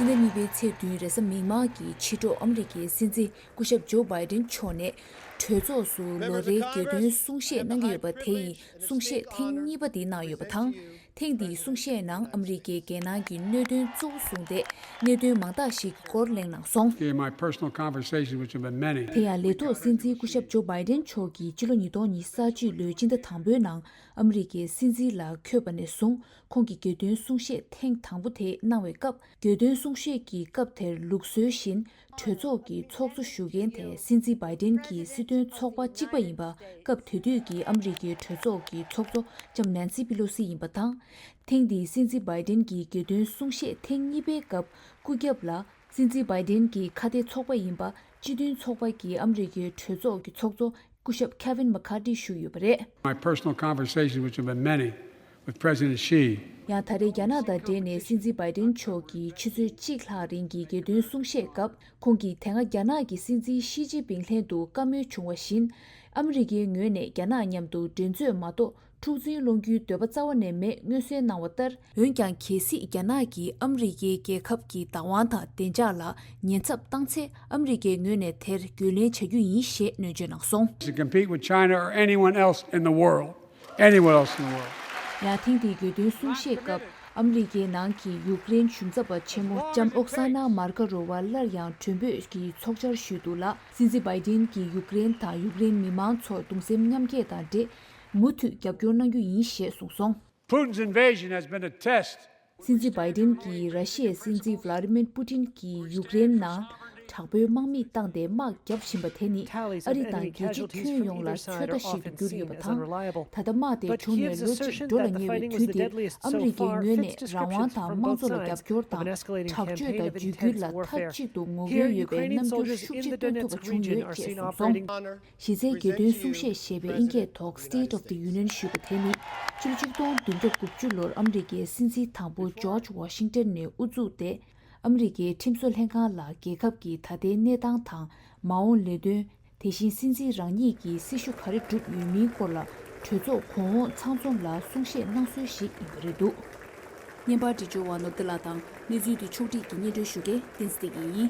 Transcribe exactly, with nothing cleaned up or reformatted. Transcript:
སྤྱི་ཟླ་གཉིས་པའི་ཚེས་བདུན་རེས་གཟའ་མིག་དམར་གྱི་ཕྱི་དྲོ་ཨ་མི་རི་ཀའི་སྲིད་འཛིན་སྐུ་ཞབས་ཇོ་བྷའི་ཏིན་མཆོག་ནས་གྲོས་ཚོགས་སུ་ལོ་རེའི་གྱོད་དོན་གསུང་བཤད་གནང་གི་ཡོད་པ། དེ་ཡིན་གསུང་བཤད་ཐེངས་གཉིས་པ་དེ་གནང་ཡོད་པ་དང་། ཐེངས་འདིའི་གསུང་བཤད་ནང་ཨ་མི་རི་ཀའི་རྒྱལ་ནང་གི་གནད་དོན་གཙོ་བོ་བཟུང་སྟེ་གནད་དོན་མང་དག་ཞིག་གི་སྐོར་གླེང་གནང་སོང་། In my personal conversations, which have been many. དེ་ཡང་ལས་ཐོག་སྲིད་འཛིན་སྐུ་ཞབས་ཇོ་བྷའི་ཏིན་མཆོག་གིས་ཕྱི་ལོ་ཉིས་སྟོང་ཉི་ཤུ་རྩ་གཅིག་ལོའི་སྤྱི་ཟླ་དང་པོའི་ནང་ཨ་མི་རི་ཀའི་སྲིད་འཛིན་ལ་འཁོད་པ་ནས་བཟུང་ཁོང་གིས་གྱོད་དོན་གསུང་བཤད་ཐེངས་དང་པོ་དེ་གནང་བའི་སྐབས། གྱོད་དོན་གསུང་བཤད་ཀྱི་སྐབས་དེར་ལུགས་སྲོལ་བཞིན་གྲོས་ཚོགས་ཀྱི་ཚོགས་གཙོ་ཞུ་མཁན་དེ་སྲིད་འཛིན་བྷའི་ཏིན་གྱི་སྲིད་དོན་ཚོགས་པ་གཅིག་པ་ཡིན་པ། སྐབས་དེ་དུས་ཀྱི་ཨ་མི་རི་ཀའི་གྲོས་ཚོགས་ཀྱི་ཚོགས་གཙོ་ལྕམ་ནན་སི་པི་ལོ་སི་ཡིན་པ་དང་། ཐེངས་འདིའི་སྲིད་འཛིན་བྷའི་ཏིན་གྱི་གྱོད་དོན་གསུང་བཤད་ཐེངས་གཉིས་པའི་སྐབས་སྐུ་རྒྱབ་ལ་སྲིད་འཛིན་བྷའི་ཏིན་གྱི་ཁ་གཏད་ཚོགས་པ་ཡིན་པ་སྤྱི་མཐུན་ཚོགས་པ་གིས་ཨ་མི་རི་ཀའི་གྲོས་ཚོགས་ཀྱི་ཚོགས་གཙོ་སྐུ་ཞབས་Kevin McCarthy ཞུས་ཡོད་པ་རེད། My personal conversations, which have been many, with President Xi. ཡང་ད་རེས་རྒྱ་ནག་དང་འབྲེལ་ནས་སྲིད་འཛིན་བྷའི་ཏིན་མཆོག་གིས་ཆུ་ཚོད་གཅིག་ལྷག་རིང་གི་གྱོད་དོན་གསུང་བཤད་སྐབས། ཁོང་གིས་དེ་སྔ་རྒྱ་ནག་གི་སྲིད་འཛིན་ཞི་ཅིན་ཕིང་ལྷན་དུ་བཀའ་མོལ་བྱུང་བ་བཞིན། ཨ་མི་རི་ཀའི་ངོས་ནས་རྒྱ་ནག་མཉམ་དུ་འགྲན་རྩོད་མ་གཏོགས་འཁྲུག་འཛིང་སློང་རྒྱུའི་འདོད་པ་རྩ་བ་ནས་མེད་མངོན་གསལ་གནང་བ་ལྟར། འོན་ཀྱང་། གལ་སྲིད་རྒྱ་ནག་གིས་ཨ་མི་རི་ཀའི་རྒྱལ་ཁབ་ཀྱི་བདག་དབང་དང་བདེ་འཇགས་ལ་ཉེན་ཚབས་བཏང་ཚེ། ཨ་མི་རི་ཀའི་ངོས་ནས་དེར་རྒོལ་ལན་བྱ་རྒྱུ་ཡིན་ཞེས་སྣོན་བརྗོད་གནང་སོང་། To compete with China or anyone else in the world. Anyone else in the world. ཡང་ཐེངས་འདིའི་གྱོད་དོན་གསུང་བཤད་སྐབས། ཨ་མི་རི་ཀའི་ནང་གི་ཡུཀ་རེན་གཞུང་ཚབ་པ་ཆེན་མོ་ལྕམ་ཨོག་ས་ན་མར་ཀ་རོ་བ་སླར་ཡང་མགྲོན་འབོད་ཀྱི་ཚོགས་བཅར་ཞུས་འདུག་ལ། སྲིད་འཛིན་བྷའི་ཏིན་གྱིས་ཡུཀ་རེན་དང་ཡུཀ་རེན་མི་མང་ཚོར་གདུང་སེམས་མཉམ་སྐྱེད་དང་འབྲེལ། མུ་མཐུད་རྒྱབ་སྐྱོར་གནང་རྒྱུ་ཡིན་ཞེས་གསུངས་སོང་། Putin's invasion has been a test. སྲིད་འཛིན་བྷའི་ཏིན་གྱིས་ར་ཤི་ཡའི་སྲིད་འཛིན་ཝ་ལ་ཏི་མིར་པུ་ཏིན་གྱིས་ཡུཀ་རེན་ནང་དྲག་པོའི་དམག་མི་བཏང་སྟེ་དམག་བརྒྱབ་བཞིན་པ་དེ་ནི། ཨ་རི་དང་རྒྱལ་སྤྱི་ཁྱོན་ཡོངས་ལ་ཚོད་ལྟ་ཞིག་ཏུ་གྱུར་ཡོད་པ་དང་། ད་ལྟ་དམག་དེ་བྱུང་ནས་ལོ་གཅིག་འགྲོ་ལ་ཉེ་བའི་དུས་འདིར། ཨ་མི་རི་ཀའི་ངོས་ནས་རང་དབང་དང་དམངས་གཙོ་ལ་རྒྱབ་སྐྱོར་དང་། དྲག་སྤྱོད་དང་བརྒྱུད་སྐུལ་ལ་མཐའ་གཅིག་ཏུ་ངོ་རྒོལ་ཡོད་པའི་རྣམ་འགྱུར་ཤུགས་ཆེ་སྟོན་ཐུབ་པ་བྱུང་ཡོད་ཅེས་གསུངས་སོང་། གཞི་རྩའི་གྱོད་དོན་གསུང་བཤད་ཞེས་པའི་ཨིན་སྐད་ཐོག་State of the Union ཞུས་པ་དེ་ནི། ཕྱི་ལོ་ཆིག་སྟོང་བདུན་བརྒྱ་དགུ་བཅུ་ལོར་ཨ་མི་རི་ཀའི་སྲིད་འཛིན་དང་པོ་ཇོརྗ་ཝ་ཤིང་ཏོན་ནས་དབུ་བཙུགས་ཏེ། ཨ་མི་རི་ཀའི་ཁྲིམས་བཟོ་ལྷན་ཁང་ལ་རྒྱལ་ཁབ་ཀྱི་ད་ལྟའི་གནས་སྟངས་དང་། མ་འོངས་ལས་དོན། དེ་བཞིན་སྲིད་འཛིན་རང་ཉིད་ཀྱིས་སྲི་ཞུ་ག་རེ་བསྒྲུབས་ཡོད་མིན་སྐོར་ལ། གྲོས་ཚོགས་གོང་འོག་ཚང་འཛོམས་ལ་གསུང་བཤད་གནང་སྲོལ་ཞིག་ཡིན་པ་རེད་འདུག་བརྙན་པར་འབྲི་ཆུ་བ་ནོར་བདེ་ལགས་དང་། གནས་ཚུལ་འདི་ཕྱོགས་སྒྲིག་གིས་སྙན་སྒྲོན་ཞུ་མཁན་བསྟན་འཛིན་བདེ་སྐྱིད་ཡིན།